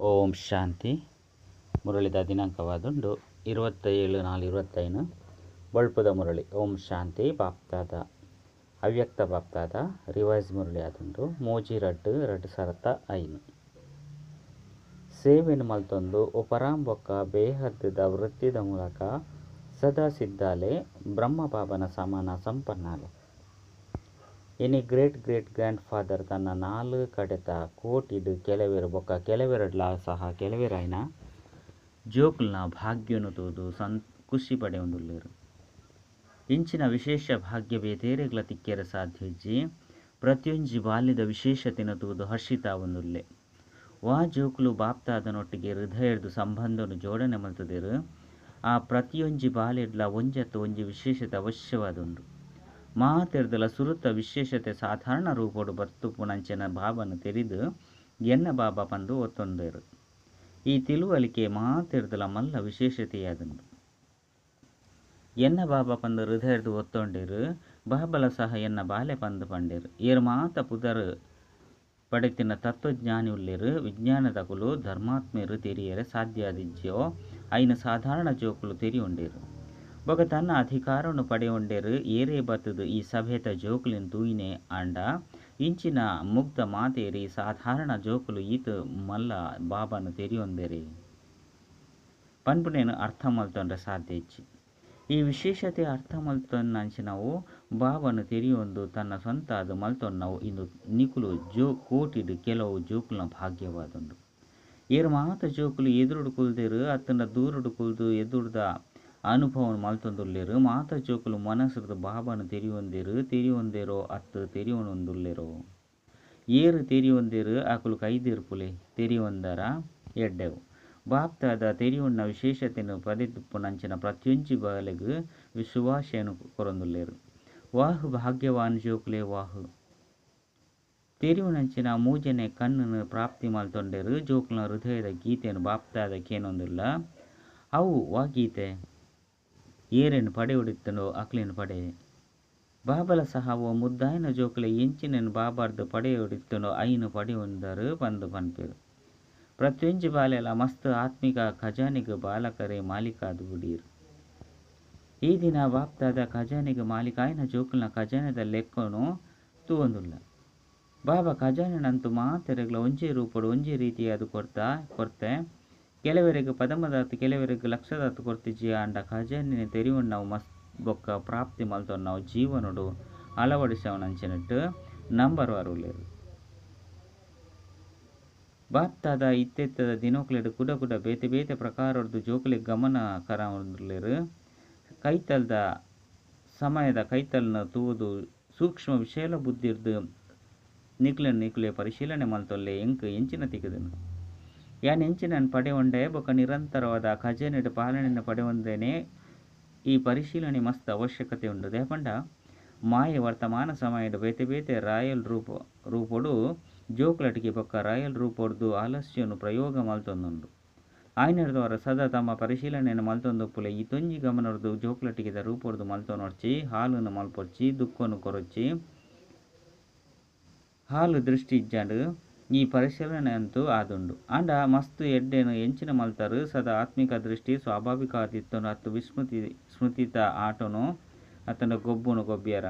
ಓಂ ಶಾಂತಿ. ಮುರಳಿದ ದಿನಾಂಕವಾದುಂಡು 27/4/25. ಬಳ್ಪುದ ಮುರಳಿ. ಓಂ ಶಾಂತಿ. ಬಾಪ್ತಾದ ಅವ್ಯಕ್ತ ಬಾಪ್ತಾದ ರಿವೈಸ್ ಮುರಳಿ ಆದುಂಡು 3/2/2005. ಸೇವೆನು ಮಲ್ತೊಂದು ಉಪರಾಂಬೊಕ್ಕ ಬೇಹದ್ದ ವೃತ್ತಿದ ಮೂಲಕ ಸದಾ ಸಿದ್ಧಾಲೆ ಬ್ರಹ್ಮ ಬಾಬನ ಸಮಾನ ಸಂಪನ್ನಾಲೆ. ಇನಿ ಗ್ರೇಟ್ ಗ್ರೇಟ್ ಗ್ರ್ಯಾಂಡ್ ಫಾದರ್ ತನ್ನ 4 ಕಡೆತ ಕೋಟಿಡ್ ಕೆಲವೆರು ಬೊಕ್ಕ ಕೆಲವೆರಡ್ಲ ಸಹ ಕೆಲವೆರಾಯ್ನ ಜೋಕುಲ್ನ ಭಾಗ್ಯನು ತೂದು ಖುಷಿ ಪಡೆಯೊಂದುಲ್ಲೆರು. ಇಂಚಿನ ವಿಶೇಷ ಭಾಗ್ಯ ಬೇತೇರೆಗ್ಲ ತಿಕ್ಕೆರೆ ಸಾಧ್ಯಜ್ಜಿ. ಪ್ರತಿಯೊಂಜಿ ಬಾಲ್ಯದ ವಿಶೇಷತೆನ ತೂದು ಹರ್ಷಿತಾವೊಂದುಲ್ಲೆ. ವಾ ಜೋಕುಲು ಬಾಪ್ತಾದನೊಟ್ಟಿಗೆ ಹೃದಯದ ಸಂಬಂಧನು ಜೋಡಣೆ ಮಲ್ತುದೆರು. ಆ ಪ್ರತಿಯೊಂಜಿ ಬಾಲ್ಯಡ್ಲ ಒಂಜತ್ತು ಒಂಜಿ ವಿಶೇಷತೆ ಅವಶ್ಯವಾದುಂಡು. ಮಾತೆರ್ದಲ ಸುರುತ ವಿಶೇಷತೆ ಸಾಧಾರಣ ರೂಪೊಡು ಬರ್ತುಪುನಂಚಿನ ಬಾಬನು ತೆರಿದು ಎನ್ನ ಬಾಬಾ ಪಂದು ಒತ್ತೊಂದೇರು. ಈ ತಿಳುವಳಿಕೆ ಮಾತೆರ್ದಲ ಮಲ್ಲ ವಿಶೇಷತೆಯಾದುಂಡು. ಎನ್ನ ಬಾಬಾ ಪಂದು ಹೃದಯದ ಒತ್ತೊಂಡೇರು, ಬಾಬಲ ಸಹ ಎನ್ನ ಬಾಲೆ ಪಂದು ಪಂಡೇರು. ಏರು ಮಾತ ಪುದರ್ ಪಡೆತಿನ ತತ್ವಜ್ಞಾನಿ ಉಲ್ಲೇರು, ವಿಜ್ಞಾನದಕುಲು ಧರ್ಮಾತ್ಮೇರು ತೆರಿಯರೆ ಸಾಧ್ಯ ಆದಿಜ್ಯೋ ಐನ ಸಾಧಾರಣ ಜೋಕುಲು ತೆರಿಯೊಂಡೇರು. ಬೊಕ ತನ್ನ ಅಧಿಕಾರವನ್ನು ಪಡೆಯೊಂಡೇರು. ಏರೇ ಬತ್ತದು ಈ ಸಭೆತ ಜೋಕುಲಿನ ತೂಯಿನೆ ಆಂಡ ಇಂಚಿನ ಮುಗ್ಧ ಮಾತೇರಿ ಸಾಧಾರಣ ಜೋಕುಲು ಈತ ಮಲ್ಲ ಬಾಬನು ತೆರಿಯೊಂದೇರಿ ಪನ್ಪುನೇನು ಅರ್ಥ ಮಲ್ತೊಂಡ್ರೆ ಸಾಧ್ಯ ಇಚ್ಚಿ. ಈ ವಿಶೇಷತೆ ಅರ್ಥ ಮಲ್ತೊನ್ನಂಚಿನವು ಬಾಬನು ತೆರಿಯೊಂದು ತನ್ನ ಸ್ವಂತ ಅದು ಮಲ್ತೊನ್ನವು ಇಂದು ನಿಕುಲು ಜೋ ಕೋಟಿಡ್ ಕೆಲವು ಜೋಕುಲ್ನ ಭಾಗ್ಯವಾದುಂಡು. ಏರು ಮಾತ ಜೋಕುಲು ಎದುರುಡು ಕುಲ್ದೇರು ಅತ್ತಂಡ ದೂರುಡು ಕುಲ್ದು ಎದುರುದ ಅನುಭವನು ಮಲ್ತೊಂದುಲ್ಲೆರು. ಮಾತ ಜೋಕುಲು ಮನಸ್ಸುದ ಬಾಬನು ತೆರಿಯೊಂದೇರು, ತೆರಿಯೊಂದೇರೋ ಅತ್ತು ತೆರಿಯೊಂದುಲ್ಲೆರೋ. ಏರು ತೆರಿಯೊಂದೇರು ಆಕುಲು ಕೈದಿರ್ಪುಲೆ ತೆರಿಯೊಂದರ ಎಡ್ಡೆವು. ಬಾಪ್ತಾದ ತೆರಿಯೊಣ್ಣ ವಿಶೇಷತೆಯನ್ನು ಪಡೆದುಪ್ಪುನಂಚಿನ ಪ್ರತಿಯೊಂಜಿ ಬಾಲೆಗು ಶುಭಾಶಯನು ಕೊರೊಂದುಲ್ಲೆರು. ವಾಹು ಭಾಗ್ಯವಾನ್ ಜೋಕುಲೆ ವಾಹು. ತೆರಿಯುನಂಚಿನ ಮೂಜನೆ ಕಣ್ಣನ್ನು ಪ್ರಾಪ್ತಿ ಮಲ್ತೊಂಡೇರು. ಜೋಕುಲ್ನ ಹೃದಯದ ಗೀತೆಯನ್ನು ಬಾಪ್ತಾದ ಕೇನೊಂದುಲ್ಲ. ಅವು ವಾ ಗೀತೆ ಏರೇನು ಪಡೆ ಹೊಡಿತನೋ ಅಕ್ಲೇನು ಪಡೆ. ಬಾಬಲ ಸಹ ಓ ಮುದ್ದಾಯನ ಜೋಕುಲೆ ಎಂಚಿನನು ಬಾಬಾರ್ದು ಪಡೆ ಹೊಡಿತನೋ ಐನು ಪಡೆಯೊಂದರು ಬಂದು ಪನ್ಪೇರು. ಪ್ರತಿಯೊಂಜಿ ಬಾಲೆಲ ಮಸ್ತ್ ಆತ್ಮಿಕ ಖಜಾನೆಗೆ ಬಾಲಕರೇ ಮಾಲೀಕಾದು ಬಿಡೀರು. ಈ ದಿನ ಬಾಪ್ತಾದ ಖಜಾನೆಗೆ ಮಾಲೀಕಾಯನ ಜೋಕುಲ್ನ ಖಜಾನೆದ ಲೆಕ್ಕನು ತೂವೊಂದುಲ್ಲ. ಬಾಬಾ ಖಜಾನೆನಂತೂ ಮಾತೆರೆಗ್ಲ ಒಂಜೇ ರೂಪಡು ಒಂಜೇ ರೀತಿಯಾದ ಕೊರ್ತೆ. ಕೆಲವರಿಗೆ ಪದಮದಾತು ಕೆಲವರಿಗೆ ಲಕ್ಷದಾತು ಕೊರ್ತಿಜಿ. ಆಂಡ ಖಜಾನೆ ತೆರಿಯೊಣ್ಣವು ಮಸ್ತ್ ಬೊಕ್ಕ ಪ್ರಾಪ್ತಿ ಮಲ್ತೊನ್ನವು ಜೀವನಡು ಅಳವಡಿಸವನಂಚಿನಟ್ಟು ನಂಬರ್ ವಾರುಲ್ಲೆರು. ಬಾಪ್ತಾದ ಇತ್ತೆತ್ತದ ದಿನೋಕ್ಲೆಡ್ ಕುಡ ಕುಡ ಬೇತೆ ಬೇತೆ ಪ್ರಕಾರದ್ದು ಜೋಕುಲೆಗ್ ಗಮನ ಕರವೊಂದುಲ್ಲೆರು. ಕೈತಲ್ದ ಸಮಯದ ಕೈತಲ್ನ ತೂದು ಸೂಕ್ಷ್ಮ ವಿಶೇಲ ಬುದ್ಧಿರ್ದು ನಿಕ್ಲೆ ನಿಕ್ಲೆ ಪರಿಶೀಲನೆ ಮಲ್ತೊಲ್ಲೆ. ಎಂಕ್ ಎಂಚಿನ ತಿಕ್ಕುದನು ಯಾನ್ ಎಂಚಿನನ್ ಪಡೆಯೊಂಡೆ ಬೊಕ್ಕ ನಿರಂತರವಾದ ಖಜಾನೆಡ್ ಪಾಲನೆಯನ್ನು ಪಡೆಯೊಂದೇನೆ. ಈ ಪರಿಶೀಲನೆ ಮಸ್ತ್ ಅವಶ್ಯಕತೆ ಉಂಡು. ದೇಪಂಡ ಮಾಯೆ ವರ್ತಮಾನ ಸಮಯದ ಬೇತೆ ಬೇತೆ ರಾಯಲ್ ರೂಪೊಡು ಜೋಕುಲಟಿಗೆ ಬೊಕ್ಕ ರಾಯಲ್ ರೂಪೊಡ್ದು ಆಲಸ್ಯನು ಪ್ರಯೋಗ ಮಲ್ತೊಂದುಂಡು. ಆಯ್ನೆರ್ದವರ ಸದಾ ತಮ್ಮ ಪರಿಶೀಲನೆಯನ್ನು ಮಲ್ತೊಂದುಪ್ಪುಲೆ. ಈ ತೊಂಜಿ ಗಮನರ್ದು ಜೋಕುಲಟಿಗೆದ ರೂಪೊಡ್ದು ಮಲ್ತೊನೊಡ್ಚಿ, ಹಾಲನ್ನು ಮಲ್ಪೊಡ್ಚಿ, ದುಃಖನು ಕೊರೊಚ್ಚಿ, ಹಾಲು ದೃಷ್ಟಿ ಇಜ್ಜಾಂಡು ಈ ಪರಿಶೀಲನೆ ಅಂತೂ ಆದುಂಡು. ಆಂಡ ಮಸ್ತ್ ಎಡ್ಡೆನು ಎಂಚಿನ ಮಲ್ತಾರು ಸದಾ ಆತ್ಮಿಕ ದೃಷ್ಟಿ ಸ್ವಾಭಾವಿಕ ಆದಿತ್ತನು ಅತ್ತು ವಿಸ್ಮೃತಿ ಸ್ಮೃತಿತ ಆಟನು ಅತನ ಗೊಬ್ಬುನು ಗೊಬ್ಬಿಯರ.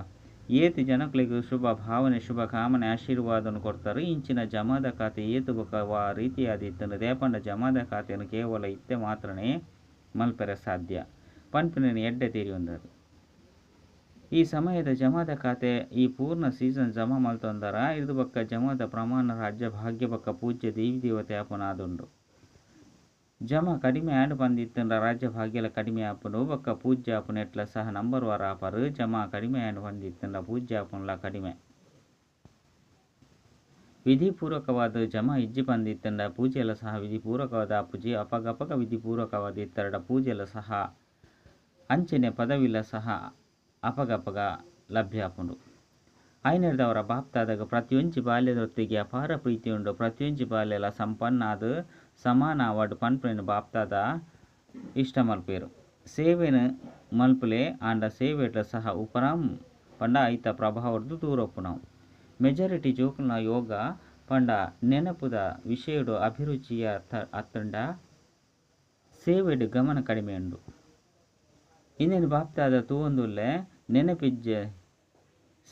ಏತು ಜನಕ್ಲೆಗ್ ಶುಭ ಭಾವನೆ ಶುಭ ಕಾಮನೆ ಆಶೀರ್ವಾದನು ಕೊಡ್ತಾರೆ. ಇಂಚಿನ ಜಮಾದ ಖಾತೆ ಏತು ಬೊಕ ವಾ ರೀತಿಯಾದಿತ್ತನು ದೇಪಂಡ ಜಮಾದ ಖಾತೆಯನ್ನು ಕೇವಲ ಇತ್ತೆ ಮಾತ್ರನೇ ಮಲ್ಪೆರೆ ಸಾಧ್ಯ ಪನ್ಪಿನ ಎಡ್ಡೆ ತೆರಿಯೊಂದರು. ಈ ಸಮಯದ ಜಮಾದ ಖಾತೆ ಈ ಪೂರ್ಣ ಸೀಸನ್ ಜಮಾ ಮಲ್ತೊಂದರ ಇದು ಬೊಕ್ಕ ಜಮಾದ ಪ್ರಮಾಣ ರಾಜ್ಯ ಭಾಗ್ಯ ಬೊಕ್ಕ ಪೂಜ್ಯ ದೇವಿ ದೇವತೆ ಆಪುನಾದುಂಡು. ಜಮಾ ಕಡಿಮೆ ಆಂಡ್ ಪಂದಿತ್ತಂಡ ರಾಜ್ಯ ಭಾಗ್ಯಲ ಕಡಿಮೆ ಆಪುಂಡು ಬೊಕ್ಕ ಪೂಜ್ಯ ಆಪುನೆಟ್ಲ ಸಹ ನಂಬರ್ ವಾರ ಆಪರು. ಜಮಾ ಕಡಿಮೆ ಆಂಡ್ ಪಂದಿತ್ತಂಡ ಪೂಜ್ಯ ಆಪುನ್ಲ ಕಡಿಮೆ. ವಿಧಿಪೂರ್ವಕವಾದ ಜಮಾ ಇಜ್ಜಿ ಪಂದಿತ್ತಂಡ ಪೂಜೆಲ ಸಹ ವಿಧಿಪೂರ್ವಕವಾದ ಆಪುಜಿ. ಅಪಗಪಗ ವಿಧಿಪೂರ್ವಕವಾದ ಇತ್ತರಡ ಪೂಜೆಲ ಸಹ ಅಂಚನೆ ಪದವಿಲ ಸಹ ಅಪಗಪಗ ಲಭ್ಯ ಆಪುಂಡು. ಐನೆರ್ದವರ ಬಾಪ್ತಾದಾಗ ಪ್ರತಿಯೊಂಜಿ ಬಾಲ್ಯದೊತ್ತಿಗೆ ಅಪಾರ ಪ್ರೀತಿ ಉಂಡು. ಪ್ರತಿಯೊಂಜಿ ಬಾಲ್ಯಲ ಸಂಪನ್ನಾದ ಸಮಾನ ಅವಾರ್ಡ್ ಪನ್ಪುನ ಬಾಪ್ತಾದ ಇಷ್ಟ ಮಲ್ಪೇರು. ಸೇವೆನು ಮಲ್ಪುಲೆ ಆಂಡ ಸೇವೆಡ್ಲ ಸಹ ಉಪರಾಮ್ ಪಂಡ ಐತ ಪ್ರಭಾವರ್ದು ದೂರೊಪ್ಪುನವು. ಮೆಜಾರಿಟಿ ಜೋಕುಲ್ನ ಯೋಗ ಪಂಡ ನೆನಪುದ ವಿಷಯಡು ಅಭಿರುಚಿಯ ಅತ್ತಂಡ ಸೇವೆಡ್ ಗಮನ ಕಡಿಮೆ ಉಂಡು. ಇಂದೆನ್ ಬಾಪ್ತಾದ ತೂವೊಂದುಲ್ಲೆ ನೆನಪಿಜ್ಜೆ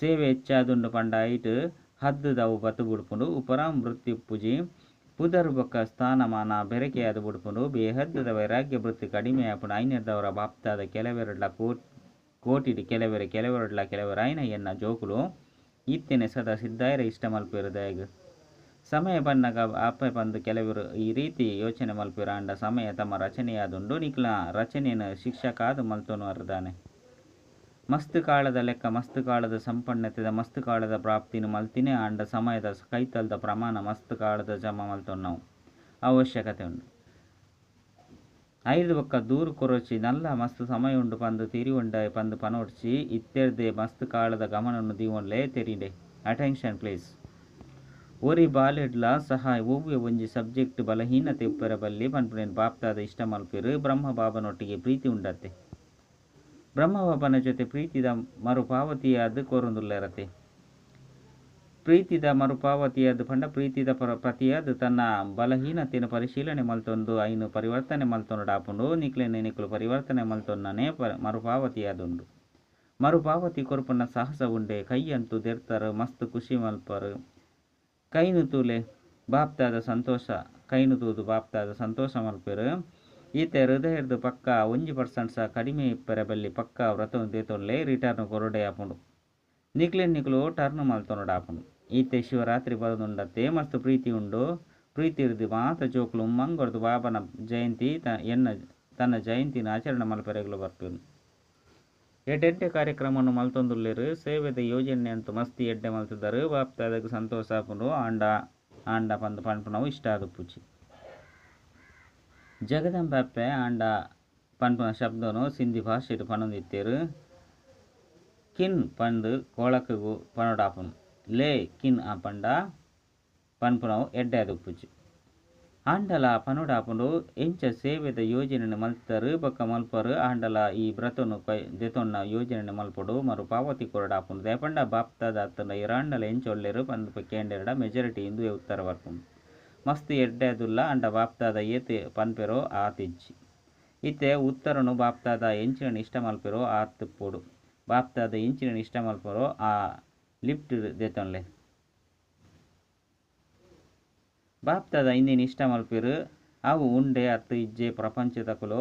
ಸೇವೆ ಹೆಚ್ಚಾದುಂಡು ಪಂಡ ಐಟ್ ಹದ್ದುದವು ಬತ್ತು ಬುಡ್ಪುಂಡು ಉಪರಾಮ್ ವೃತ್ತಿ ಉಪ್ಪುಜಿ ಪುದರ್ ಬೊಕ್ಕ ಸ್ಥಾನಮಾನ ಬೆರಕೆಯಾದ್ ಬುಡ್ಪುಂಡು ಬೇಹದ್ದುದ ವೈರಾಗ್ಯ ವೃತ್ತಿ ಕಡಿಮೆ ಆಪುಂಡು. ಐನೆರ್ದವರ ಬಾಪ್ತಾದ ಕೆಲವೆರಡ್ಲ ಕೋಟಿಡ್ ಕೆಲವೆರೆ ಕೆಲವೆರಡ್ಲ ಕೆಲವೆರಾಯಿನ ಎನ್ನ ಜೋಕುಲು ಇತ್ತೇನೆ ಸದಾ ಸಿದ್ಧಾಯರ ಇಷ್ಟ ಮಲ್ಪೆರು ದಾಯೆಗ್ ಸಮಯ ಬನ್ನಗ ಅಪ್ಪೆ ಪಂದ್ ಕೆಲವರು ಈ ರೀತಿ ಯೋಚನೆ ಮಲ್ಪೆರು ಆಂಡ ಸಮಯ ತಮ್ಮ ರಚನೆಯಾದುಂಡು ನಿಕ್ಲ ರಚನೆಯನ್ನು ಶಿಕ್ಷಕಾದ ಮಲ್ತೊನುವರ್ ದಾನೆ. ಮಸ್ತ್ ಕಾಳದ ಲೆಕ್ಕ ಮಸ್ತ್ ಕಾಳದ ಸಂಪನ್ನತೆದ ಮಸ್ತ್ ಕಾಳದ ಪ್ರಾಪ್ತಿನ ಮಲ್ತಿನೇ ಆಂಡ ಸಮಯದ ಕೈತಲ್ದ ಪ್ರಮಾಣ ಮಸ್ತ್ ಕಾಳದ ಜಮಾ ಮಲ್ತೊನ್ನವು ಅವಶ್ಯಕತೆ ಉಂಡು. ಐದು ಬೊಕ್ಕ ದೂರು ಕೊರೊಚಿ ನಲ್ಲ ಮಸ್ತ್ ಸಮಯ ಉಂಡು ಪಂದ್ ತೆರಿಯೊಂಡ ಪಂದ್ ಪನೋಡ್ಚಿ ಇತ್ತೆರ್ದೆ ಮಸ್ತ್ ಕಾಳದ ಗಮನವನ್ನು ದೀವೊನ್ಲೆ ತೆರಿಂಡೆ ಅಟೆನ್ಷನ್ ಪ್ಲೀಸ್. ಒರಿ ಬಾಲೆಡ್ಲ ಸಹ ಒವ್ವೆ ಒಂಜಿ ಸಬ್ಜೆಕ್ಟ್ ಬಲಹೀನತೆ ಉಪ್ಪೆರೆ ಬಲ್ಲಿ ಪನ್ಪುನೆನ್ ಬಾಪ್ತಾದ ಇಷ್ಟ ಮಲ್ಪೆರ್. ಬ್ರಹ್ಮ ಬಾಬನೊಟ್ಟಿಗೆ ಪ್ರೀತಿ ಉಂಡತ್ತೆ. ಬ್ರಹ್ಮ ಬಾಬನ ಜೊತೆ ಪ್ರೀತಿದ ಮರುಪಾವತಿಯಾದ್ ಕೊರೊಂದುಲ್ಲೆರತೆ. ಪ್ರೀತಿದ ಮರುಪಾವತಿಯಾದ್ ಪಂಡ ಪ್ರೀತಿದ ಪ್ರತಿಯಾದ್ ತನ್ನ ಬಲಹೀನತೆಯನ್ನು ಪರಿಶೀಲನೆ ಮಲ್ತೊಂದು ಐನು ಪರಿವರ್ತನೆ ಮಲ್ತೊನೊಡಾಪುಂಡು. ನಿಕ್ಲೆನ ನಿಕುಲು ಪರಿವರ್ತನೆ ಮಲ್ತೊನ್ನನೆ ಮರುಪಾವತಿಯಾದುಂಡು. ಮರುಪಾವತಿ ಕೊರ್ಪುನ ಸಾಹಸ ಉಂಡೆ ಕೈಯಂತೂ ದೆರ್ತಾರ ಮಸ್ತ್ ಖುಷಿ ಮಲ್ಪರು. ಕೈನು ತೂಲೆ ಬಾಪ್ತಾದ ಸಂತೋಷ ಕೈನು ತೂದು ಬಾಪ್ತಾದ ಸಂತೋಷ ಮಲ್ಪೆರು. ಈತೆ ಹೃದಯದ ಪಕ್ಕ 1% ಸಹ ಕಡಿಮೆ ಇಪ್ಪರೆ ಬಲ್ಲಿ ಪಕ್ಕ ವ್ರತ ದೇತೊನ್ಲೆ ರಿಟರ್ನ್ ಕೊರಡೆ ಆಪುಂಡು. ನಿಕ್ಲೆನ್ ನಿಕುಲು ಟರ್ನ್ ಮಲ್ತೊನೊಡಾಪುಂಡು. ಈತೆ ಶಿವರಾತ್ರಿ ಬರೋದುಂಡತ್ತೆ ಮಸ್ತ್ ಪ್ರೀತಿ ಉಂಡು. ಪ್ರೀತಿ ಇರ್ದು ಮಾತ ಜೋಕುಲು ಉಮ್ಮಂಗೊರ್ದು ಬಾಬನ ಜಯಂತಿ ಎನ್ನ ತನ್ನ ಜಯಂತಿನ ಆಚರಣೆ ಮಲ್ಪೆರೆಗ್ಲ ಬರ್ಪೆರು. ಎಡ್ಡೆಡ್ಡೆ ಕಾರ್ಯಕ್ರಮವನ್ನು ಮಲ್ತೊಂದುಲ್ಲೆರ್. ಸೇವೆದ ಯೋಜನೆ ಅಂತೂ ಮಸ್ತ್ ಎಡ್ಡೆ ಮಲ್ತುದರು. ಬಾಪ್ತಾದಗ್ ಸಂತೋಷ ಆಪುಂಡು. ಆಂಡ ಆಂಡ ಪಂದ್ ಪನ್ಪುನವು ಇಷ್ಟ ಆದುಪ್ಪುಜಿ. ಜಗದಂಬಾಪ್ಪೆ ಆಂಡ ಪನ್ಪುನ ಶಬ್ದನು ಸಿಂಧಿ ಭಾಷೆಡ್ ಪನೊಂದಿತ್ತೆರ್. ಕಿನ್ ಪಂದ್ ಕೊಳಕಗು ಪನೊಡಾಪುಂಡು. ಲೇ ಕಿನ್ ಪಂಡ ಪನ್ಪುನವು ಎಡ್ಡೆ ಆದುಪ್ಪುಜಿ. ಆಂಡಲ ಪನೊಡಾಪುಂಡು. ಎಂಚ ಸೇವೆದ ಯೋಜನೆನ್ ಮಲ್ತರು ಬೊಕ್ಕ ಮಲ್ಪರು ಆಂಡಲ ಈ ವ್ರತನು ದೆತೊನ್ನ ಯೋಜನೆನ್ ಮಲ್ಪೊಡು ಮರುಪಾವತಿ ಕೊರಡಾಪುಂಡು. ದಾಯೆಪಂಡ ಬಾಪ್ತಾದ ಅತ್ತಂಡ ಇರಾಂಡಲ ಎಂಚ ಒಲ್ಲೆರು ಪಂದ್ ಕೇಂಡೆರಡ ಮೆಜಾರಿಟಿ ಇಂದುವೆ ಉತ್ತರ ಬರ್ಪುಂಡು. ಮಸ್ತ್ ಎಡ್ಡೆ ಆದುಲ್ಲ ಆಂಡ ಬಾಪ್ತಾದ ಏತ್ ಪನ್ಪೆರೋ ಆತಿಜ್ಜಿ. ಇತ್ತೆ ಉತ್ತರನು ಬಾಪ್ತಾದ ಎಂಚಿನ ಇಷ್ಟ ಮಲ್ಪೆರೋ ಆತುಪ್ಪೊಡು. ಬಾಪ್ತಾದ ಎಂಚಿನ ಇಷ್ಟ ಮಲ್ಪೆರೋ ಆ ಲಿಫ್ಟ್ ದೆತೊನ್ಲೆ. ಬಾಪ್ತಾದ ಇಂದಿನ ಇಷ್ಟ ಮಲ್ಪೆರು ಅವು ಉಂಡೆ ಅತ್ತು ಇಜ್ಜೆ ಪ್ರಪಂಚದಕುಲು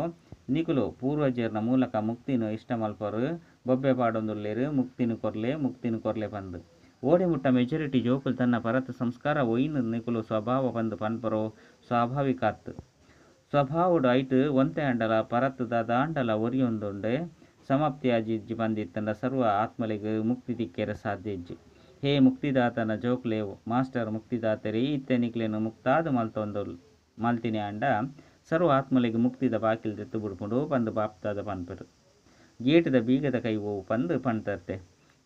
ನಿಕುಲು ಪೂರ್ವಜರ್ನ ಮೂಲಕ ಮುಕ್ತಿನ ಇಷ್ಟ ಮಲ್ಪರು ಬೊಬ್ಬೆ ಪಾಡೊಂದುಲ್ಲೆರು ಮುಕ್ತಿನ ಕೊರ್ಲೆ ಮುಕ್ತಿನ ಕೊರ್ಲೆ ಪಂದ್. ಓಡೆ ಮುಟ್ಟ ಮೆಜಾರಿಟಿ ಜೋಕುಲು ತನ್ನ ಪರತ ಸಂಸ್ಕಾರ ಒಯ್ನು ನಿಕುಲು ಸ್ವಭಾವ ಪಂದ್ ಪನ್ಪರೋ ಸ್ವಾಭಾವಿಕಾತ್. ಸ್ವಭಾವಡು ಐಟ್ ಒಂತೆ ಆಂಡಲ ಪರತ್ ದಾದಾಂಡಲ ಒರಿಯೊಂದುಂಡೆ ಸಮಾಪ್ತಿ ಆಜಿಜ್ಜಿ ಪಂದಿತ್ತಂಡ ಸರ್ವ ಆತ್ಮಲೆಗ್ ಮುಕ್ತಿ ತಿಕ್ಕೆರೆ ಸಾಧ್ಯ ಇಜ್ಜಿ. ಹೇ ಮುಕ್ತಿದಾತನ ಜೋಕ್ಲೆ ಮಾಸ್ಟರ್ ಮುಕ್ತಿದಾತರೇ ಇತ್ತೆ ನಿಕ್ಲೆನ್ ಮುಕ್ತಾದ ಮಲ್ತೊಂದು ಮಲ್ತಿನಿ ಆಂಡ ಸರ್ವ ಆತ್ಮಲೆಗ್ ಮುಕ್ತಿದ ಬಾಕಿಲ್ ದೆತ್ತು ಬುಡ್ಪುಂಡು ಪಂದ್ ಬಾಪ್ತಾದ ಪನ್ಪೆರು. ಗೇಟದ ಬೀಗದ ಕೈ ಓವು ಪಂದ್ ಪಂತರ್ತೆ.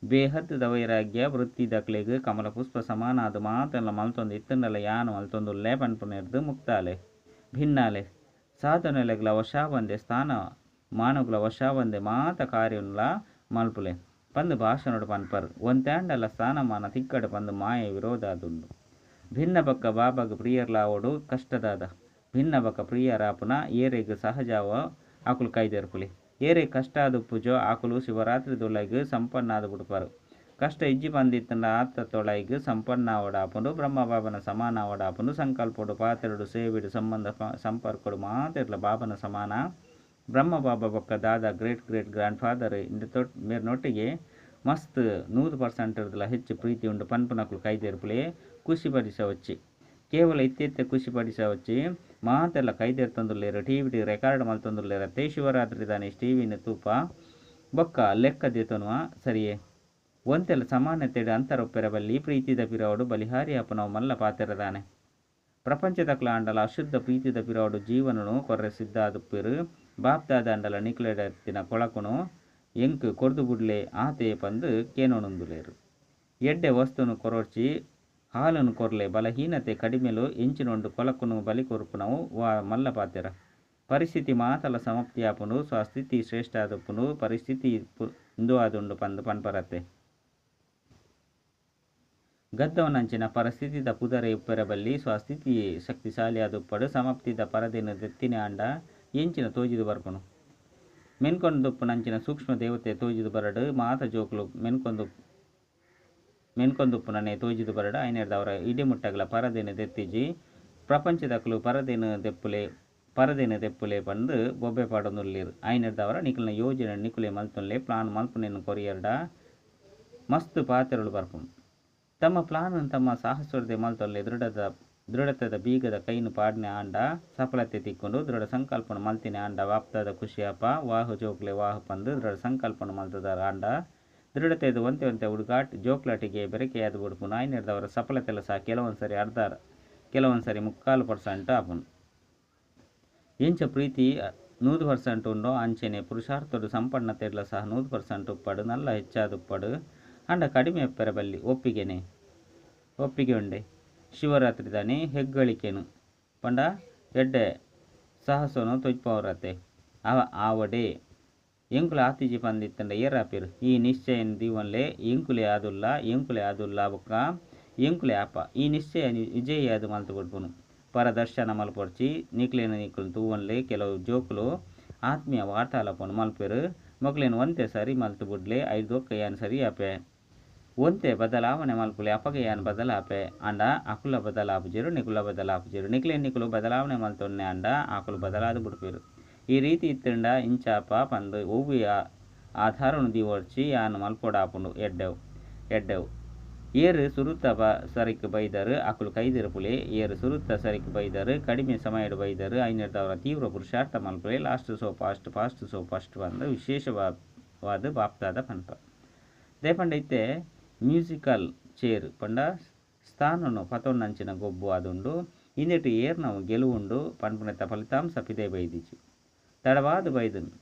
ಬೇಹದ್ದುದ ವೈರಾಗ್ಯ ವೃತ್ತಿದಕ್ಲೆಗ್ ಕಮಲ ಪುಷ್ಪ ಸಮಾನಾದ ಮಾತೆಲ್ಲ ಮಲ್ತೊಂದು ಇತ್ತಂಡಲ ಯಾನ್ ಮಲ್ತೊಂದುಲ್ಲೆ ಪನ್ಪುನೆರ್ದು ಮುಕ್ತಾಲೆ ಭಿನ್ನಾಲೆ ಸಾಧನೆಲೆಗ್ಲ ವಶಾವಂದೆ ಸ್ಥಾನ ಮಾನಗುಲ ವಶಾವಂದೆ ಮಾತ ಕಾರ್ಯನ್ಲ ಮಲ್ಪುಲೆ ಪಂದ್ ಭಾಷಣಡ್ ಪನ್ಪರ್. ಒಂತೆ ಆಂಡಲ ಸ್ಥಾನಮಾನ ತಿಕ್ಕಡ್ ಪಂದ್ ಮಾಯೆ ವಿರೋಧ ಆದುಂಡು. ಭಿನ್ನ ಬೊಕ್ಕ ಬಾಬಾಗ್ ಪ್ರಿಯರ್ಲಾವೊಡು ಕಷ್ಟದಾದ. ಭಿನ್ನ ಬೊಕ್ಕ ಪ್ರಿಯರಾಪುನ ಏರೆಗ್ ಸಹಜಾವ ಆಕುಲು ಕೈದೆರ್ಪುಲೆ. ಏರೆಗ್ ಕಷ್ಟ ಆದುಪ್ಪುಜೋ ಆಕುಲು ಶಿವರಾತ್ರಿದೊಳಗೆ ಸಂಪನ್ನಾದ ಬುಡ್ಪರು. ಕಷ್ಟ ಇಜ್ಜಿ ಪಂದಿತ್ತಂಡ ಆತತೊಳಗೆ ಸಂಪನ್ನಾವಡಾಪುಂಡು. ಬ್ರಹ್ಮ ಬಾಬನ ಸಮಾನ ಆವಡಾಪುಂಡು. ಸಂಕಲ್ಪಡು ಪಾತೆರಡು ಸೇವೆಡು ಸಂಬಂಧ ಸಂಪರ್ಕಡು ಮಾತೆರ್ಲ ಬಾಬನ ಸಮಾನ. ಬ್ರಹ್ಮ ಬಾಬಾ ಬೊಕ್ಕ ದಾದಾ ಗ್ರೇಟ್ ಗ್ರೇಟ್ ಗ್ರ್ಯಾಂಡ್ ಫಾದರ್ ಮೇರ್ನೊಟ್ಟಿಗೆ ಮಸ್ತ್ 100% ಹೆಚ್ಚು ಪ್ರೀತಿ ಉಂಡು ಪನ್ಪುನಕುಲು ಕೈದೆರ್ಪುಲೆ. ಖುಷಿ ಪಡಿಸವಚ್ಚಿ. ಕೇವಲ ಇತ್ತೆತ್ತೆ ಖುಷಿ ಪಡಿಸವಚ್ಚಿ ಮಾತೆಲ್ಲ ಕೈದೆರ್ತೊಂದುಲ್ಲೆರ್. ಟಿವಿ ರೆಕಾರ್ಡ್ ಮಲ್ತೊಂದುಲ್ಲೆರತ್ತೆ. ಶಿವರಾತ್ರಿ ದಾನಿ ಟಿವಿನ ತೂಪ ಬೊಕ್ಕ ಲೆಕ್ಕ ದೆತೊನುವ ಸರಿಯೇ. ಒಂತೆಲ ಸಮಾನತೆಡ್ ಅಂತರ ಉಪ್ಪೆರೆ ಬಲ್ಲಿ ಪ್ರೀತಿದ ಪಿರವುಡು ಬಲಿಹಾರಿ ಆಪುನವು ಮಲ್ಲ ಪಾತೆರದಾನೆ. ಪ್ರಪಂಚದಕ್ಲ ಆಂಡಲ ಅಶುದ್ಧ ಪ್ರೀತಿದ ಪಿರವುಡು ಜೀವನನು ಕೊರ್ರೆ ಸಿದ್ಧ ಆದುಪ್ಪೆರು. ಬಾಪ್ತಾದ ಆಂಡಲ ನಿಕ್ಲೆಡತ್ತಿನ ಕೊಳಕುನು ಎಂಕ್ ಕೊರ್ದು ಬುಡ್ಲೆ ಆತೆ ಪಂದ್ ಕೇನೊಂದುಲ್ಲೆರ್. ಎಡ್ಡೆ ವಸ್ತುನು ಕೊರೊರ್ಚಿ ಹಾಲುನು ಕೊರ್ಲೆ ಬಲಹೀನತೆ ಕಡಿಮೆಲು ಎಂಚಿನೊಂಡು ಕೊಳಕುನು ಬಲಿ ಕೊರ್ಪುನವು ವಾ ಮಲ್ಲ ಪಾತೆರ. ಪರಿಸ್ಥಿತಿ ಮಾತಲ ಸಮಾಪ್ತಿ ಆಪುಂಡು. ಸ್ವಸ್ಥಿತಿ ಶ್ರೇಷ್ಠ ಆದುಪ್ಪುಂಡು. ಪರಿಸ್ಥಿತಿ ಇಂದು ಆದುಂಡು ಪಂದ್ ಪನ್ಪರತ್ತೆ. ಗದ್ದವನಂಚಿನ ಪರಿಸ್ಥಿತಿದ ಪುದರೇ ಉಪ್ಪೆರೆ ಬಲ್ಲಿ, ಸ್ವಸ್ಥಿತಿಯೇ ಶಕ್ತಿಶಾಲಿಯಾದ್ ಉಪ್ಪಡ್. ಸಮಾಪ್ತಿದ ಪರದೆನ್ ದೆತ್ತಿನಿ ಆಂಡ ಎಂಚಿನ ತೋಜಿದ್ ಬರ್ಪುಂಡು? ಮೆನ್ಕೊಂದುಪ್ಪುನಂಚಿನ ಸೂಕ್ಷ್ಮ ದೇವತೆ ತೋಜಿದ್ ಬರಡ್. ಮಾತ ಜೋಕುಲು ಮೆನ್ಕೊಂದು ಮೆನ್ಕೊಂದುಪ್ಪುನನೇ ತೋಜಿದ್ ಬರಡ್. ಐನೆರ್ದಾವರ ಇಡೆ ಮುಟ್ಟಗ್ಲ ಪರದೆನ್ ದೆತ್ತಿಜಿ. ಪ್ರಪಂಚದಕುಲು ಪರದೆನ್ ದೆಪ್ಪುಲೆ ಪರದೆನ್ ದೆಪ್ಪುಲೆ ಪಂದ್ ಬೊಬ್ಬೆ ಪಾಡೊಂದುಲ್ಲೆರ್. ಐನೆರ್ದಾವರ ನಿಕಲ್ನ ಯೋಜನೆ ನಿಕುಲೇ ಮಲ್ತೊನ್ಲೆ. ಪ್ಲಾನ್ ಮಲ್ಪುನೆನ್ ಕೊರಿಯರ್ಡ ಮಸ್ತ್ ಪಾತೆರೊಲು ಬರ್ಪುಂಡು. ತಮ್ಮ ಪ್ಲಾನ್ ನ್ ತಮ್ಮ ಸಾಹಸೊರ್ದೆ ಮಲ್ತೊನ್ಲೆ. ದೃಢದ ದೃಢತೆದ ಬೀಗದ ಕೈನ್ ಪಾಡಿನ ಆಂಡ ಸಫಲತೆ ತಿಕ್ಕುಂಡು. ದೃಢ ಸಂಕಲ್ಪನ್ ಮಲ್ತಿನಿ ಆಂಡ ಬಾಪ್ದಾದ ಖುಷಿ ಆಪ. ವಾಹ್ ಜೋಕುಲೆ ವಾಹ್ ಪಂದ್ ದೃಢ ಸಂಕಲ್ಪನ್ ಮಲ್ತುದರ್ ಆಂಡ ದೃಢತೆಡ್ ಒಂತೆ ಒಂತೆ ಹುಡುಗಾಟ ಜೋಕ್ಲಾಟಿಗೆ ಬೆರಕೆಯಾದ್ ಬುಡ್ಪುಂಡು. ಐನೆರ್ದಾವರ ಸಫಲತೆಲ ಸಹ ಕೆಲವೊಂದು ಸರಿ ಅರ್ಧ ಕೆಲವೊಂದು ಸರಿ ಮುಕ್ಕಾಲು ಪರ್ಸೆಂಟ್ ಆಪುಂಡು. ಎಂಚ ಪ್ರೀತಿ 100% ಉಂಡೋ ಅಂಚೆನೆ ಪುರುಷಾರ್ಥಡ್ ಸಂಪನ್ನತೆಡ್ಲ ಸಹ 100% ಉಪ್ಪಡ್ ನಲ್ಲ ಹೆಚ್ಚಾದ್ ಉಪ್ಪಡ್ ಆಂಡ ಕಡಿಮೆ ಉಪ್ಪೆರೆ ಬಲ್ಲಿ. ಒಪ್ಪಿಗೆನೆ ಒಪ್ಪಿಗೆ ಉಂಡೆ. ಶಿವರಾತ್ರಿದಾನಿ ಹೆಗ್ಗಳಿಕೆನ್ ಪಂಡ ಎಡ್ಡೆ ಸಾಹಸೊನು ತೊಜಪಾವರತೆ ಅವ ಆವಡೇ. ಎಂಕುಲು ಆತಿಜಿ ಪಂದ್ ಇತ್ತ್ಂಡ ಏರಾಪೆರ್. ಈ ನಿಶ್ಚಯನ್ ದೀವೊನ್ಲೆ ಎಂಕುಲೇ ಆದುಲ್ಲ ಎಂಕುಲೇ ಆದುಲ್ಲ ಬೊಕ್ಕ ಎಂಕುಲೇ ಆಪ. ಈ ನಿಶ್ಚಯ ವಿಜಯಿಯಾದ್ ಮಲ್ತ್ ಬುಡ್ಪುನು. ಪರ ದರ್ಶನ ಮಲ್ಪೊಡ್ಚಿ ನಿಕ್ಲೆನ್ ನಿಕುಲು ತೂವೊನ್ಲೆ. ಕೆಲವು ಜೋಕುಲು ಆತ್ಮೀಯ ವಾರ್ತಾಲಾಪನ್ ಮಲ್ಪುವೆರ್. ಮೊಕ್ಲೆನ್ ಒಂತೆ ಸರಿ ಮಲ್ತ್ ಬುಡ್ಲೆ ಐರ್ದ್ ಬೊಕ್ಕ ಯಾನ್ ಸರಿ ಆಪೆ. ಒಂತೆ ಬದಲಾವಣೆ ಮಲ್ಪುಲೆ ಅಪಗ ಯಾನ್ ಬದಲಾಪೆ. ಆಂಡ ಅಕುಲ ಬದಲಾಪುಜೆರ್ ನಿಕುಲ ಬದಲಾಪುಜೆರ್. ನಿಕ್ಲೆನ್ ನಿಕುಲು ಬದಲಾವಣೆ ಮಲ್ತೊನ್ನೆ ಆಂಡ ಅಕುಲು ಬದಲಾದ್ ಬುಡ್ಪೆರ್. ಈ ರೀತಿ ಇತ್ತ್ಂಡ ಇಂಚಾಪ ಪಂದ್ ಒವ್ವೇ ಆಧಾರನ್ ದೀವೊಡ್ಚಿ ಯಾನ್ ಮಲ್ಪೊಡಾಪುಂಡು. ಎಡ್ಡೆವು ಎಡ್ಡೆವು. ಏರ್ ಸುರುತ ಸರಿಕ್ ಬೈದರ್ ಅಕುಲು ಕೈ ದೆರ್ಪುಲೆ. ಏರ್ ಸುರುತ ಸರಿಕ್ ಬೈದರ್ ಕಡಿಮೆ ಸಮಯಡ್ ಬೈದರ್ ಐನೆರ್ದಾವರ ತೀವ್ರ ಪುರುಷಾರ್ಥ ಮಲ್ಪುಲೆ. Last so fast fast so first ಪಂದ್ ವಿಶೇಷವಾದ್ ಬಾಪ್ದಾದ ಪನ್ಪ. ದಾಯೆ ಪಂಡ ಇತ್ತೆ ಮ್ಯೂಸಿಕಲ್ ಚೇರ್ ಪಂಡ ಸ್ಥಾನನ್ ಪತೊನ್ನಂಚಿನ ಗೊಬ್ಬು ಆದುಂಡು. ಇಂದೆಟ್ ಏರ್ನವು ಗೆಲುವುಂಡು ಪನ್ಪುನೆತ ಫಲಿತಾಂಶ ಪಿದಯಿ ಬೈದಿಜಿ. ತಡವಾದ್ ಬೈದ್ಂಡ್.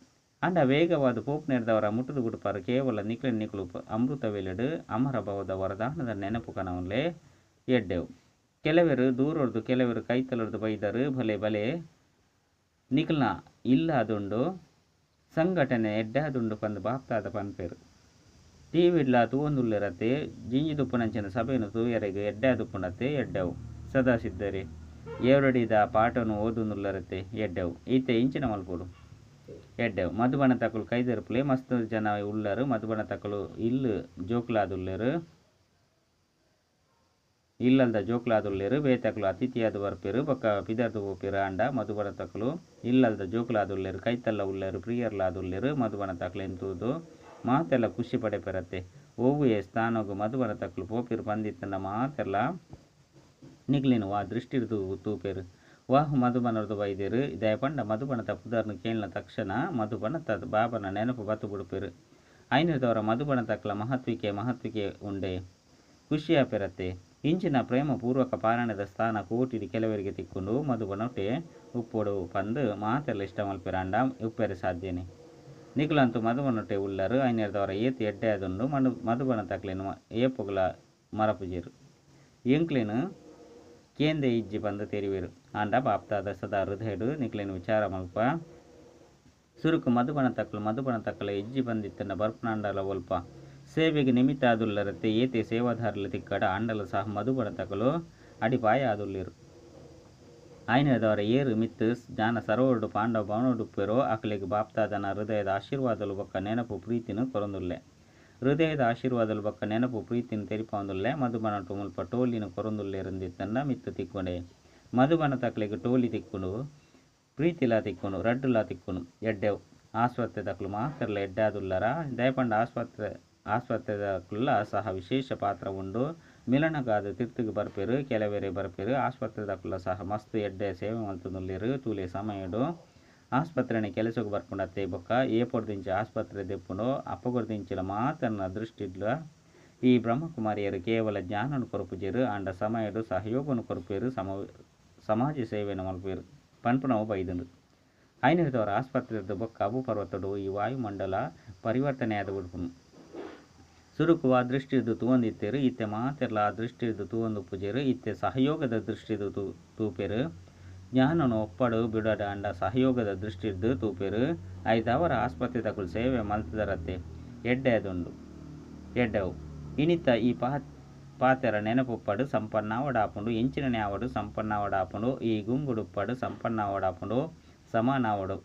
ಆಂಡ ವೇಗವಾದ್ ಪೋಪುನೆರ್ದಾವರ ಮುಟ್ಟುದು ಬುಡ್ಪಾರ್. ಕೇವಲ ನಿಕ್ಲೆನ್ ನಿಕುಲು ಅಮೃತ ವೇಳೆಡ್ ಅಮರ ಭವದ ವರದಾನದ ನೆನಪು ಕನವೊನ್ಲೆ. ಎಡ್ಡೆವು. ಕೆಲವೆರ್ ದೂರೊರ್ದು ಕೆಲವೆರ್ ಕೈತಲುರ್ದು ಬೈದರ್ ಬಲೆ ಬಲೆ ನಿಕಲ್ನ ಇಲ್ಲ್ ಆದುಂಡು ಸಂಘಟನೆ ಎಡ್ಡೆ ಆದುಂಡು ಪಂದ್ ಬಾಪ್ದಾದ ಪನ್ಪೆರ್. ಟಿವಿಡ್ಲ ತೂವೊಂದುಲ್ಲೆರತೆ ಜಿಂಜಿದುಪ್ಪುನಂಚಿನ ಸಭೆನ್ ತೂಯರೆಗ್ ಎಡ್ಡೆ ಆದುಪ್ಪುಂಡತೆ ಎಡ್ಡೆವು. ಸದಾ ಸಿದ್ಧರೇ ಏವಡಿದ ಪಾಠನ್ ಓದೊಂದುಲ್ಲರತೆ ಎಡ್ಡೆವು. ಇತ್ತೆ ಇಂಚಿನ ಮಲ್ಪೊಡು ಎಡ್ಡೆವು. ಮಧುಬನತಕುಲು ಕೈ ದೆರ್ಪುಲೆ ಮಸ್ತ್ ಜನ ಉಲ್ಲರ್ ಮಧುಬನತಕುಲು ಇಲ್ಲ್ ಜೋಕುಲಾದುಲ್ಲೆರ್. ಇಲ್ಲಲ್ದ ಜೋಕುಲಾದುಲ್ಲೆರ್ ಬೇತೆಕುಲು ಅತಿಥಿಯಾದ್ ಬರ್ಪೆರ್ ಬೊಕ್ಕ ಪಿದರ್ದ್ ಪೋಪೆರ್ ಆಂಡ ಮಧುಬನತಕುಲು ಇಲ್ಲಲ್ದ ಜೋಕುಲಾದುಲ್ಲೆರ್ ಕೈತಲ್ಲ ಉಲ್ಲೆರ್ ಪ್ರಿಯರ್ಲಾದುಲ್ಲೆರ್ ಮಧುಬನತಕ್ಲೆನ್ ತೂದು ಮಾತೆರ್ಲ ಖುಷಿ ಪಡೆಪೆರತೆ. ಒವ್ವೇ ಸ್ಥಾನಗ್ ಮಧುಬನತಕುಲು ಪೋಪೆರ್ ಪಂದಿತ್ತ್ಂಡ ಮಾತೆರ್ಲ ನಿಕ್ಲೆನ್ ವಾ ದೃಷ್ಟಿಡ್ ತೂಪೆರ್. ವಾಹ್ ಮಧುಬನರ್ದ್ ಬೈದೆರ್ ದಾಯೆ ಪಂಡ ಮಧುಬನತ ಪುದರ್ನ್ ಕೇನಿನ ತಕ್ಷಣ ಮಧುಬನತ ಬಾಬನ ನೆನಪು ಬತ್ತ್ ಬುಡ್ಪೆರ್. ಐನೆರ್ದಾವರ ಮಧುಬನತಕ್ಲ ಮಹತ್ವಿಕೆ ಮಹತ್ವಿಕೆ ಉಂಡೆ ಖುಷಿ ಆಪೆರತೆ. ಇಂಚಿನ ಪ್ರೇಮ ಪೂರ್ವಕ ಪಾಲನೆದ ಸ್ಥಾನ ಕೋಟಿಡ್ ಕೆಲವರಿಗೆ ತಿಕ್ಕುಂಡು. ಮಧುಬನಟೆ ಉಪ್ಪೊಡು ಪಂದ್ ಮಾತೆರ್ಲ ಇಷ್ಟ ಮಲ್ಪೆರ್ ಆಂಡ ಉಪ್ಪೆರೆ ಸಾಧ್ಯನೆ. ನಿಕುಲಂತೂ ಮಧುಬನಟೆ ಉಲ್ಲರ್ ಐನೆರ್ದಾವರ ಏತ್ ಎಡ್ಡೆ ಆದುಂಡು ಮಧುಬನತಕ್ಲೆನ್ ಏಪೊಗುಲ ಮರಪುಜೆರ್. ಎಂಕ್ಲೆನ್ ಕೇಂದೇ ಇಜ್ಜಿ ಪಂದ್ ತೆರಿವೆರ್. ಆಂಡ ಬಾಪ್ದಾದ ಸದಾ ಹೃದಯಡ್ ನಿಕ್ಲೆನ್ ವಿಚಾರ ಮಲ್ಪ. ಸುರುಕು ಮಧುಬನತಕುಲು ಮಧುಬನತಕುಲು ಇಜ್ಜಿ ಪಂದಿತ್ತ್ಂಡ ಬರ್ಪುನಾಂಡಲ ಒಲ್ಪ. ಸೇವೆಗ್ ನಿಮಿತ್ತ ಆದುಲ್ಲರತೆ ಏತೆ ಸೇವಾದಾರಿಲು ತಿಕ್ಕಡ್ ಆಂಡಲ ಸಹ ಮಧುಬನತಕುಲು ಅಡಿಪಾಯ ಆದುಲ್ಲೆರ್. ಐನೆರ್ದಾವರ ಏರ್ ಮಿತ್ತ್ ಜ್ಞಾನ ಸರೋವರಡ್ ಪಾಂಡವ ಭವನಡ್ ಉಪ್ಪುವೆರೋ ಅಕ್ಲೆಗ್ ಬಾಪ್ದಾದನ ಹೃದಯದ ಆಶೀರ್ವಾದಲು ಬೊಕ್ಕ ನೆನಪು ಪ್ರೀತಿನ್ ಕೊರೊಂದುಲ್ಲೆ. ಹೃದಯದ ಆಶೀರ್ವಾದಲು ಬೊಕ್ಕ ನೆನಪು ಪ್ರೀತಿನ್ ತೆರಿಪಾವೊಂದುಲ್ಲೆ. ಮಧುಬನಟ್ ಮುಲ್ಪ ಟೋಲಿನ್ ಕೊರೊಂದುಲ್ಲೆರ್ ಮಿತ್ತ್ ತಿಕ್ಕುಂಡೆ. ಮಧುಬನತಕ್ಲೆಗ್ ಟೋಲಿ ತಿಕ್ಕುಂಡು ಪ್ರೀತಿಲ ತಿಕ್ಕುಂಡು ರಡ್ಡುಲ ತಿಕ್ಕುಂಡು ಎಡ್ಡೆವು. ಆಸ್ಪತ್ರೆದಕುಲು ಮಾತೆರ್ಲ ಎಡ್ಡೆ ಆದುಲ್ಲರ ದಾಯೆ ಪಂಡ ಆಸ್ಪತ್ರೆ ಆಸ್ಪತ್ರೆದಕುಲ್ಲ ಸಹ ವಿಶೇಷ ಪಾತ್ರ ಉಂಡು. ಮಿಲನಗಾದ್ ತಿರ್ತುಗು ಬರ್ಪೆರ್ ಕೆಲವೆರೆ ಬರ್ಪೆರ್ ಆಸ್ಪತ್ರೆದಕುಲ್ಲ ಸಹ ಮಸ್ತ್ ಎಡ್ಡೆ ಸೇವೆ ಮಲ್ತೊಂದುಲ್ಲೆರ್ ತೂಲೆ ಸಮಯಡ್ ಆಸ್ಪತ್ರೆನೆ ಕೆಲಸಗ್ ಬರ್ಪುಂಡತೆ ಬೊಕ್ಕ ಏಪೊರ್ದಿಂಚ ಆಸ್ಪತ್ರೆ ದೆಪ್ಪುಂಡೋ ಅಪೊಗರ್ದಿಂಚಿಲ ಮಾತೆರ್ನ ದೃಷ್ಟಿಡ್ಲ ಈ ಬ್ರಹ್ಮಕುಮಾರಿಯರು ಕೇವಲ ಜ್ಞಾನನ್ ಕೊರ್ಪುಜೆರ್ ಆಂಡ ಸಮಯಡ್ ಸಹಯೋಗನ್ ಕೊರ್ಪೆರ್ ಸಮಾಜ ಸೇವೆನ್ ಮಲ್ಪುವೆರ್ ಪನ್ಪುನವು ಬೈದ್ಂಡ್. ಐನೆರ್ದಾವರ ಆಸ್ಪತ್ರೆರ್ದ್ ಬೊಕ್ಕ ಅಬು ಪರ್ವತಡ್ ಈ ವಾಯುಮಂಡಲ ಪರಿವರ್ತನೆ ಆದ್ ಬುಡ್ಪುಂಡು. ಸುರುಕು ವಾ ದೃಷ್ಟಿರ್ದ್ ತೂವೊಂದಿತ್ತೆರ್ ಇತ್ತೆ ಮಾತೆರ್ಲ ಆ ದೃಷ್ಟಿರ್ದ್ ತೂವೊಂದುಪ್ಪುಜೆರ್ ಇತ್ತೆ ಸಹಯೋಗದ ದೃಷ್ಟಿರ್ದ್ ತೂಪೆರ್. ಜ್ಞಾನನ್ ಒಪ್ಪಡ್ ಬುಡಡ್ ಆಂಡ ಸಹಯೋಗದ ದೃಷ್ಟಿರ್ದ್ ತೂಪೆರ್. ಐರ್ದಾವರ ಆಸ್ಪತ್ರೆದಕುಲು ಸೇವೆ ಮಲ್ತುದರತೆ ಎಡ್ಡೆ ಆದುಂಡು ಎಡ್ಡೆವು. ಇನಿತ ಈ ಪಾತೆರ ನೆನಪುಪ್ಪಡ್ ಸಂಪನ್ನ ಆವೊಡಾಪುಂಡು, ಎಂಚಿನನೇ ಆವಡ್ ಸಂಪನ್ನ ಆವೊಡಾಪುಂಡು, ಈ ಗುಂಗುಡುಪ್ಪಡ್ ಸಂಪನ್ನ ಆವೊಡಾಪುಂಡು, ಸಮಾನ ಆವೊಡು.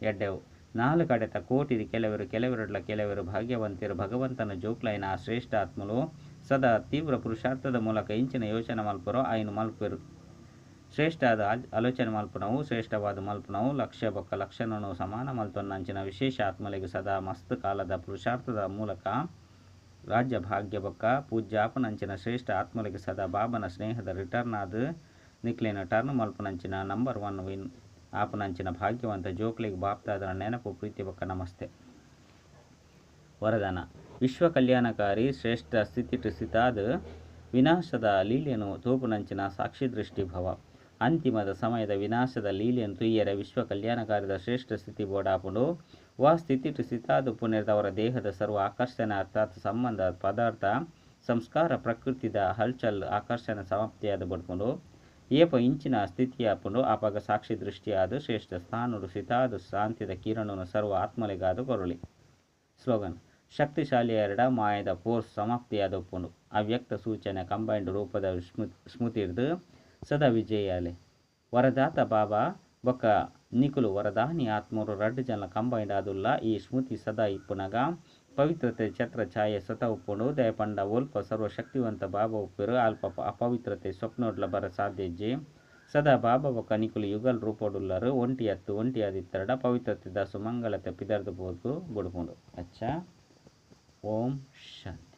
ಎಡ್ಡೆವು. ನಾಲ್ ಕಡೆತ ಕೋಟಿಡ್ ಕೆಲವೆರ್, ಕೆಲವೆರ್ಡ್ಲ ಕೆಲವೆರ್ ಭಾಗ್ಯವಂತೆರ್ ಭಗವಂತನ ಜೋಕ್ಲಾಯಿನ ಆ ಶ್ರೇಷ್ಠ ಆತ್ಮಲು ಸದಾ ತೀವ್ರ ಪುರುಷಾರ್ಥದ ಮೂಲಕ ಎಂಚಿನ ಯೋಚನೆ ಮಲ್ಪುವರೋ ಅಯಿನ್ ಮಲ್ಪುವೆರ್. ಶ್ರೇಷ್ಠ ಆದ್ ಆಲೋಚನೆ ಮಲ್ಪುನವು, ಶ್ರೇಷ್ಠವಾದ್ ಮಲ್ಪುನವು, ಲಕ್ಷ್ಯ ಬೊಕ್ಕ ಲಕ್ಷಣನು ಸಮಾನ ಮಲ್ತೊನ್ನಂಚಿನ ವಿಶೇಷ ಆತ್ಮಲೆಗ್ ಸದಾ ಮಸ್ತ್ ಕಾಲದ ಪುರುಷಾರ್ಥದ ಮೂಲಕ ರಾಜ್ಯ ಭಾಗ್ಯ ಬೊಕ್ಕ ಪೂಜ್ಯಾಪುನಂಚಿನ ಶ್ರೇಷ್ಠ ಆತ್ಮಲೆಗ್ ಸದಾ ಬಾಬನ ಸ್ನೇಹದ ರಿಟರ್ನ್ ಆದ್ ನಿಕ್ಲೆನ ಟರ್ನ್ ಮಲ್ಪುನಂಚಿನ ನಂಬರ್ ಒನ್ ವಿನ್ ಆಪುನಂಚಿನ ಭಾಗ್ಯವಂತ ಜೋಕ್ಲೆಗ್ ಬಾಪ್ದಾದನ ನೆನಪು ಪ್ರೀತಿ ಬೊಕ್ಕ ನಮಸ್ತೆ. ವರದಾನ ವಿಶ್ವ ಕಲ್ಯಾಣಕಾರಿ ಶ್ರೇಷ್ಠ ಸ್ಥಿತಿಟ್ ಸ್ಥಿತಾದ್ ವಿನಾಶದ ಲೀಲೆನು ತೂಪುನಂಚಿನ ಸಾಕ್ಷಿ ದೃಷ್ಟಿ ಭವ. ಅಂತಿಮದ ಸಮಯದ ವಿನಾಶದ ಲೀಲೆನ್ ತೂಯೆರೆ ವಿಶ್ವ ಕಲ್ಯಾಣಕಾರಿದ ಶ್ರೇಷ್ಠ ಸ್ಥಿತಿ ಬೋಡಾಪುಂಡು. ವಾ ಸ್ಥಿತಿಟ್ ಸ್ಥಿತಾದುಪ್ಪುನೆರ್ದಾವರ ದೇಹದ ಸರ್ವ ಆಕರ್ಷಣೆ ಅರ್ಥಾತ್ ಸಂಬಂಧ ಪದಾರ್ಥ ಸಂಸ್ಕಾರ ಪ್ರಕೃತಿದ ಹಲ್ಚಲ್ ಆಕರ್ಷಣೆ ಸಮಾಪ್ತಿಯಾದ್ ಬುಡ್ಪುಂಡು. ಏಪ ಇಂಚಿನ ಸ್ಥಿತಿ ಆಪುಂಡು ಆಪಗ ಸಾಕ್ಷಿ ದೃಷ್ಟಿಯಾದ್ ಶ್ರೇಷ್ಠ ಸ್ಥಾನಡು ಸ್ಥಿತಾದ್ ಶಾಂತಿದ ಕಿರಣನು ಸರ್ವ ಆತ್ಮಲೆಗಾದ್ ಕೊರೊಲಿ. ಸ್ಲೋಗನ್: ಶಕ್ತಿಶಾಲಿಯಾಯೆರ್ಡ ಮಾಯದ ಫೋರ್ಸ್ ಸಮಾಪ್ತಿಯಾದ್ ಉಪ್ಪುಂಡು. ಅವ್ಯಕ್ತ ಸೂಚನೆ ಕಂಬೈನ್ಡ್ ರೂಪದ ಸ್ಮೃತಿರ್ದ್ ಸದಾ ವಿಜಯಿಯಾಲೆ. ವರದಾತ ಬಾಬಾ ಬೊಕ್ಕ ನಿಕುಲು ವರದಾನಿ ಆತ್ಮರು ರಡ್ಡ್ ಜನಲ ಕಂಬೈನ್ಡ್ ಆದುಲ್ಲ ಈ ಸ್ಮೃತಿ ಸದಾ ಇಪ್ಪುನಗ ಪವಿತ್ರತೆ ಛತ್ರ ಛಾಯೆ ಸ್ವತಃ ಉಪ್ಪುಂಡು. ದಾಯೆ ಪಂಡ ಒಲ್ಪ ಸರ್ವಶಕ್ತಿವಂತ ಬಾಬಾ ಉಪ್ಪುವೆರ್ ಅಲ್ಪ ಅಪವಿತ್ರತೆ ಸ್ವಪ್ನಡ್ಲ ಬರ ಸಾಧ್ಯ ಇಜ್ಜಿ. ಸದಾ ಬಾಬಾ ಬೊಕ್ಕ ನಿಕುಲು ಯುಗಲ್ ರೂಪೊಡುಲ್ಲರ್, ಒಂಟಿ ಅತ್ತ್. ಒಂಟಿ ಆದಿತ್ತರ್ಡ ಪವಿತ್ರತೆದ ಸುಮಂಗಳತೆ ಪಿದರ್ದ್ ಪೋದು ಬುಡ್ಪುಂಡು. ಅಚ್ಚಾ, ಓಂ ಶಾಂತಿ.